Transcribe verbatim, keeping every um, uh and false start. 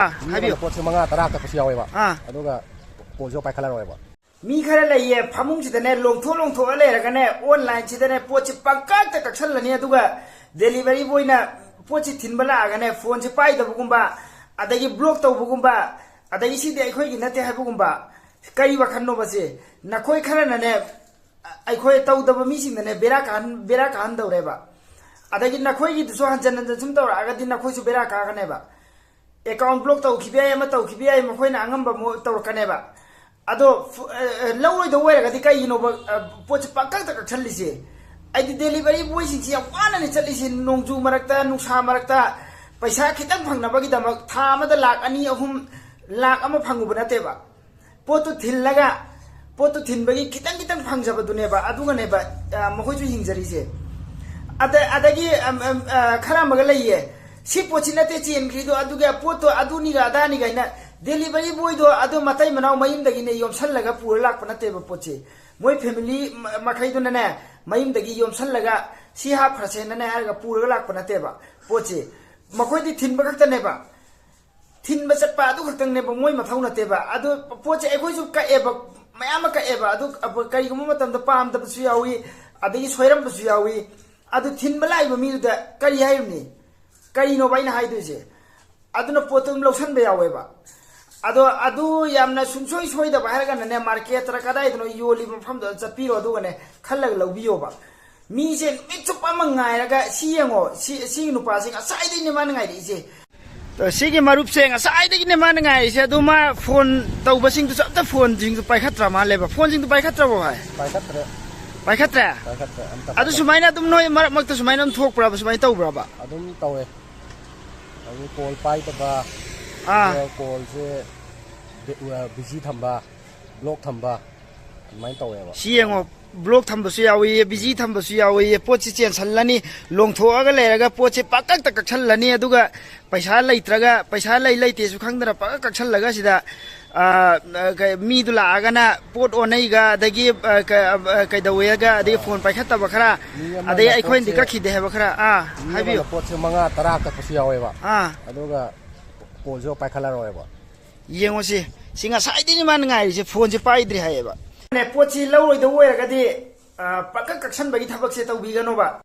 ꯑꯥ, ꯃꯤ ꯑꯃꯅ ꯍꯥꯏꯕꯤꯌꯨ꯫ ꯄꯣꯠꯁꯦ ꯃꯉꯥ ꯇꯔꯥ ꯀꯛꯄꯁꯨ ꯌꯥꯎꯋꯦꯕ꯫ ꯑꯥ꯫ ꯑꯗꯨꯒ ꯀꯣꯜꯁꯨ ꯄꯥꯏꯈꯠꯂꯔꯣꯏꯕ꯫ ꯃꯤ ꯈꯔ ꯂꯩꯌꯦ, ꯐꯃꯨꯡꯁꯤꯗꯅꯦ, ꯂꯣꯡꯊꯣꯛ ꯂꯣꯡꯊꯣꯛꯑ ꯂꯩꯔꯒꯅꯦ, online ꯁꯤꯗꯅꯦ, ꯄꯣꯠꯁꯤ ꯄꯪꯀꯛꯇ ꯀꯛꯁꯜꯂꯅꯤ, ꯑꯗꯨꯒ delivery boy ꯅ ꯄꯣꯠꯁꯤ ꯊꯤꯟꯕ ꯂꯥꯛꯑꯒꯅꯦ, phone ꯁꯤ ꯄꯥꯏꯗꯕꯒꯨꯝꯕ, ꯑꯗꯒꯤ block ꯇꯧꯕꯒꯨꯝꯕ, ꯑꯗꯒꯤ ꯁꯤꯗꯤ ꯑꯩꯈꯣꯏꯒꯤ ꯅꯠꯇꯦ ꯍꯥꯏꯕꯒꯨꯝꯕ꯫ ꯀꯔꯤ ꯋꯥꯈꯜꯅꯣꯕ ꯁꯤ? ꯅꯈꯣꯏ ꯈꯔꯅꯅꯦ, ꯑꯩꯈꯣꯏ ꯇꯧꯗꯕ ꯃꯤꯁꯤꯡꯗꯅꯦ ꯕꯦꯔꯥ ꯀꯥꯍꯟ-, ꯕꯦꯔꯥ ꯀꯥꯍꯟꯗꯧꯔꯦꯕ꯫ ꯑꯗꯒꯤ ꯅꯈꯣꯏꯒꯤꯗꯨꯁꯨ ꯍꯟꯖꯟ ꯍꯟꯖꯟ ꯁꯨꯝ ꯇꯧꯔꯛꯑꯒꯗꯤ ꯅꯈꯣꯏꯁꯨ ꯕꯦꯔꯥ ꯀꯥꯒꯅꯦꯕ꯫ Account block ꯇꯧꯈꯤꯕ ꯌꯥꯏ, ꯑꯃ ꯇꯧꯈꯤꯕ ꯌꯥꯏ, ꯃꯈꯣꯏꯅ ꯑꯉꯝꯕ ꯃꯑꯣꯡ ꯇꯧꯔꯛꯀꯅꯦꯕ꯫ ꯑꯗꯣ ꯐꯨ-, ꯑ, ꯑ, ꯂꯧꯔꯣꯏꯗꯧ ꯑꯣꯏꯔꯒꯗꯤ ꯀꯩꯒꯤꯅꯣꯕ, ꯑ, ꯄꯣꯠꯁꯦ ꯄꯪꯀꯛꯇ ꯀꯛꯁꯜꯂꯤꯁꯦ? ꯑꯩꯗꯤ delivery boy ꯁꯤꯡꯁꯤ ꯌꯥꯝ ꯋꯥꯅꯅꯦ ꯆꯠꯂꯤꯁꯦ, ꯅꯣꯡꯖꯨ ꯃꯔꯛꯇ, ꯅꯨꯡꯁꯥ ꯃꯔꯛꯇ, ꯄꯩꯁꯥ ꯈꯤꯇꯪ ꯐꯪꯅꯕꯒꯤꯗꯃꯛ ꯊꯥ ꯑꯃꯗ ꯂꯥꯛ ꯑꯅꯤ, ꯑꯍꯨꯝ, ꯂꯥꯛ ꯑꯃ ꯐꯪꯉꯨꯕ ꯅꯠꯇꯦꯕ꯫ ꯄꯣꯠꯇꯨ ꯊꯤꯜꯂꯒ, ꯄꯣꯠꯇꯨ ꯊꯤꯟꯕꯒꯤ ꯈꯤꯇꯪ ꯈꯤꯇꯪ ꯐꯪꯖꯕꯗꯨꯅꯦꯕ, ꯑꯗꯨꯒꯅꯦꯕ, ꯑ, ꯃꯈꯣꯏꯁꯨ ꯍꯤꯡꯖꯔꯤꯁꯦ꯫ ꯑꯗ-, ꯑꯗꯒꯤ, ꯑꯝ, ꯑꯝ, ꯑ, ꯈꯔ ꯑꯃꯒ ꯂꯩꯌꯦ, ꯁꯤ ꯄꯣꯠꯁꯤ ꯅꯠꯇꯦ ꯆꯦꯟꯈ꯭ꯔꯤꯗꯣ, ꯑꯗꯨꯒ ꯄꯣꯠꯇꯣ ꯑꯗꯨꯅꯤꯒ ꯑꯗꯥꯅꯤꯒ ꯍꯥꯏꯅ, delivery boy ꯗꯣ ꯑꯗꯨ ꯃꯇꯩ ꯃꯅꯥꯎ ꯃꯌꯨꯝꯗꯒꯤꯅꯦ ꯌꯣꯝꯁꯜꯂꯒ ꯄꯨꯔ ꯂꯥꯛꯄ ꯅꯠꯇꯦꯕ ꯄꯣꯠꯁꯦ꯫ ꯃꯣꯏ family ꯃ-, ꯃꯈꯩꯗꯨꯅꯅꯦ, ꯃꯌꯨꯝꯗꯒꯤ ꯌꯣꯝꯁꯜꯂꯒ ꯁꯤ ꯍꯥꯞꯈ꯭ꯔꯁꯦꯅꯅꯦ ꯍꯥꯏꯔꯒ ꯄꯨꯔꯒ ꯂꯥꯛꯄ ꯅꯠꯇꯦꯕ ꯄꯣꯠꯁꯦ꯫ ꯃꯈꯣꯏꯗꯤ ꯊꯤꯟꯕ ꯈꯛꯇꯅꯦꯕ꯫ ꯊꯤꯟꯕ ꯆꯠꯄ ꯑꯗꯨ ꯈꯛꯇꯪꯅꯦꯕ ꯃꯣꯏ ꯃꯊꯧ ꯅꯠꯇꯦꯕ꯫ ꯑꯗꯨ ꯄꯣꯠꯁꯦ ꯑꯩꯈꯣꯏꯁꯨ ꯀꯛꯑꯦꯕ, ꯃꯌꯥꯝ ꯑꯃ ꯀꯛꯑꯦꯕ꯫ ꯑꯗꯨ ꯀꯔꯤꯒꯨꯝꯕ ꯃꯇꯝꯗ ꯄꯥꯝꯗꯕꯁꯨ ꯌꯥꯎꯏ, ꯑꯗꯒꯤ ꯁꯣꯏꯔꯝꯕꯁꯨ ꯌꯥꯎꯏ꯫ ꯑꯗꯨ ꯊꯤꯟꯕ ꯂꯥꯛꯏꯕ ꯃꯤꯗꯨꯗ ꯀꯔꯤ ꯍꯥꯏꯔꯨꯅꯤ? ꯀꯔꯤꯅꯣꯕ ꯑꯩꯅ ꯍꯥꯏꯗꯣꯏꯁꯦ? ꯑꯗꯨꯅ ꯄꯣꯠꯇꯨ ꯑꯗꯨꯝ ꯂꯧꯁꯟꯕ ꯌꯥꯎꯋꯦꯕ꯫ ꯑꯗꯣ ꯑꯗꯨ ꯌꯥꯝꯅ ꯁꯨꯡꯁꯣꯏ ꯁꯣꯏꯗꯕ ꯍꯥꯏꯔꯒꯅꯅꯦ, market ꯇꯔ ꯀꯗꯥꯏꯗꯅꯣ ꯌꯣꯜꯂꯤꯕ ꯃꯐꯝꯗꯨꯗ ꯆꯠꯄꯤꯔꯣ, ꯑꯗꯨꯒꯅꯦ ꯈꯜꯂꯒ ꯂꯧꯕꯤꯌꯣꯕ꯫ ꯃꯤꯁꯦ ꯅꯨꯃꯤꯠ ꯆꯨꯞꯄ ꯑꯃ ꯉꯥꯏꯔꯒ, "ꯁꯤ ꯌꯦꯡꯉꯣ, ꯁꯤ, ꯁꯤꯒꯤ ꯅꯨꯄꯥꯁꯦ ꯉꯁꯥꯏꯗꯩꯅꯦ ꯃꯥꯅ ꯉꯥꯏꯔꯛꯏꯁꯦ꯫ ꯁꯤꯒꯤ ꯃꯔꯨꯞꯁꯦ ꯉꯁꯥꯏꯗꯒꯤꯅꯦ ꯃꯥꯅ ꯉꯥꯏꯔꯤꯁꯦ, ꯑꯗꯨ ꯃꯥ phone ꯇꯧꯕꯁꯤꯡꯗꯨꯁꯨ ꯑꯝꯇ phone ꯁꯤꯡꯗꯨ ꯄꯥꯏꯈꯠꯇ꯭ꯔ ꯃꯥꯜꯂꯦꯕ꯫ Phone ꯁꯤꯡꯗꯨ ꯄꯥꯏꯈꯠꯇ꯭ꯔꯕꯣ, ꯚꯥꯏ?" ꯄꯥꯏꯈꯠꯇ꯭ꯔꯦ꯫ ꯄꯥꯏꯈꯠꯇ꯭ꯔꯦ? ꯄꯥꯏꯈꯠꯇ꯭ꯔꯦ, ꯑꯝꯇ ꯑꯗꯨ ꯄꯥꯏꯈꯠꯇ꯭ꯔꯦ꯫ ꯁꯨꯃꯥꯏꯅ ꯑꯗꯨꯝ ꯅꯣꯏ ꯃꯔꯛ ꯃꯔꯛꯇ ꯁꯨꯃꯥꯏꯅ ꯑꯗꯨꯝ ꯊꯣꯛꯄ꯭ꯔꯕ, ꯁꯨꯃꯥꯏꯅ ꯇꯧꯕ꯭ꯔꯕ? ꯑꯗꯨꯝ ꯇꯧꯋꯦ꯫ ꯑꯗꯨ call ꯄꯥꯏꯗꯕ, ꯑꯥ꯫ ꯑꯗꯨꯒ call ꯁꯦ ꯕꯤ-, ꯑ, busy ꯊꯝꯕ, block ꯊꯝꯕ, ꯑꯗꯨꯃꯥꯏꯅ ꯇꯧꯋꯦꯕ꯫ ꯁꯤ ꯌꯦꯡꯉꯣ, block ꯊꯝꯕꯁꯨ ꯌꯥꯎꯏ, busy ꯊꯝꯕꯁꯨ ꯌꯥꯎꯏ, ꯄꯣꯠꯁꯤ ꯆꯦꯟꯁꯜꯂꯅꯤ, ꯂꯣꯡꯊꯣꯛꯑꯒ ꯂꯩꯔꯒ ꯄꯣꯠꯁꯤ ꯄꯪꯀꯛꯇ ꯀꯛꯁꯜꯂꯅꯤ, ꯑꯗꯨꯒ ꯄꯩꯁꯥ ꯂꯩꯇ꯭ꯔꯒ, ꯄꯩꯁꯥ ꯂꯩ ꯂꯩꯇꯦꯁꯨ ꯈꯪꯗꯅ ꯄꯪꯀꯛ ꯀꯛꯁꯜꯂꯒ ꯁꯤꯗ, ꯑ, ꯑ, ꯀꯩ, ꯃꯤꯗꯨ ꯂꯥꯛꯑꯒꯅ ꯄꯣꯠ ꯑꯣꯟꯅꯩꯒ, ꯑꯗꯒꯤ, ꯑ, ꯀ-, ꯑ, ꯀꯩꯗꯧꯋꯦꯒ, ꯑꯗꯒꯤ phone ꯄꯥꯏꯈꯠꯇꯕ ꯈꯔ, ꯃꯤ ꯑꯃꯅ ꯑꯗꯩ ꯑꯩꯈꯣꯏꯅꯗꯤ ꯄꯣꯠꯁꯦ, ꯀꯛꯈꯤꯗꯦ ꯍꯥꯏꯕ ꯈꯔ, ꯑꯥ, ꯃꯤ ꯍꯥꯏꯕꯤꯌꯨ꯫ ꯑꯃꯅ ꯄꯣꯠꯁꯦ ꯃꯉꯥ ꯇꯔꯥ ꯀꯛꯄꯁꯨ ꯌꯥꯎꯋꯦꯕ꯫ ꯑꯥ꯫ ꯑꯗꯨꯒ ꯀꯣꯜꯁꯨ ꯄꯥꯏꯈꯠꯂꯔꯣꯏꯕ꯫ ꯌꯦꯡꯉꯨꯁꯤ꯫ ꯁꯤ ꯉꯁꯥꯏꯗꯩꯅꯦ ꯃꯥꯅ ꯉꯥꯏꯔꯤꯁꯦ, ꯐꯣꯟꯁꯦ ꯄꯥꯏꯗ꯭ꯔꯤ ꯍꯥꯏꯌꯦꯕ꯫ ꯄꯣꯠꯁꯤ ꯂꯧꯔꯣꯏꯗꯧꯕ ꯑꯣꯏꯔꯒꯗꯤ, ꯑ, ꯄꯪꯀꯛ ꯀꯛꯁꯟꯕꯒꯤ ꯊꯕꯛꯁꯦ ꯇꯧꯕꯤꯒꯅꯣꯕ꯫